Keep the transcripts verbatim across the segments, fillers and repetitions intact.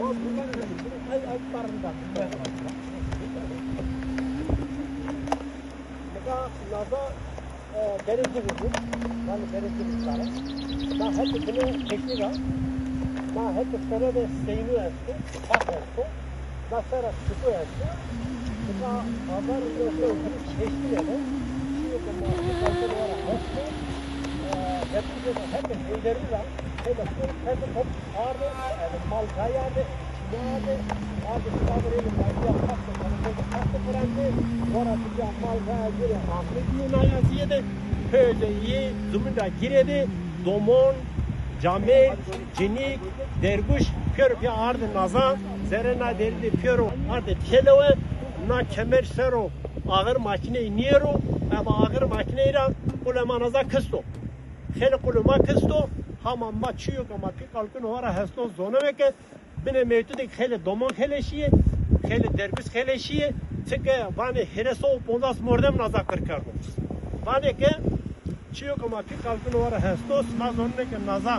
Nika naza, e, derê Cixî bû. Yanî derê Cixî sare. Na hetê binê teşî ra. Na hetê sere de seynû esto, tax esto. Na sera çuku esto. Nika hazar û new sey û hîrî û şeşî de, çîyo ke ma kalkên wara hesto, e, hetê Heyderî ra, hetê, hetê top arde, yanî mal gayarde, çîna arde, arde kitabê rê de mayîya taxto, yanî rê de taxto firende, wara biya mal gaya gure, Ahmet yê na yazîye de, peyde yê zumîn ra gîre de, domon, camêrd, cinîk, derguş, pêro pê arde naza, zerrê na derî de pêro arde têlewe, na kemer ser o axir makîneyî nîyero, ema axir makîneyî ra qulê ma naza kisto. Xeylê qulê ma kisto, hama ma çîyo ke ma pî kalkûn ho ra hesto zoneme ke binê mewtû de xeylê domon xeleşîyê, xeylê derguş xeleşîyê, çike vanê hîrê sey û ponzas mordem naza qir kerdo. Vanê ke çîyo ke ma pî kalkûn ho ra hesto, sima zonenê ke naza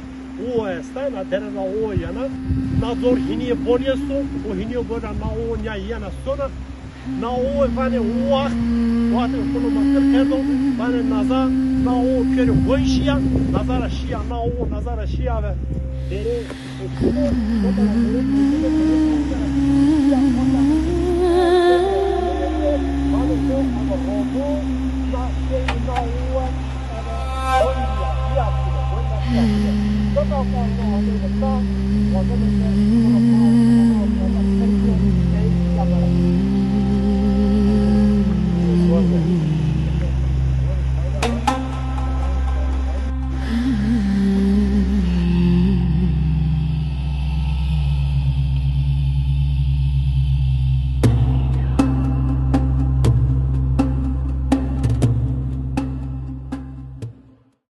o esta, na dere ra o yena, na zor hînîyê bol esto, o hînîyê bol ra na o nîya yena sona, na o vanê o waxt, wextê ke qulê ma qir kerdo, vanê naza, na o pêro goy şîya, naza ra şîya, na o naza ra şîya ve dere.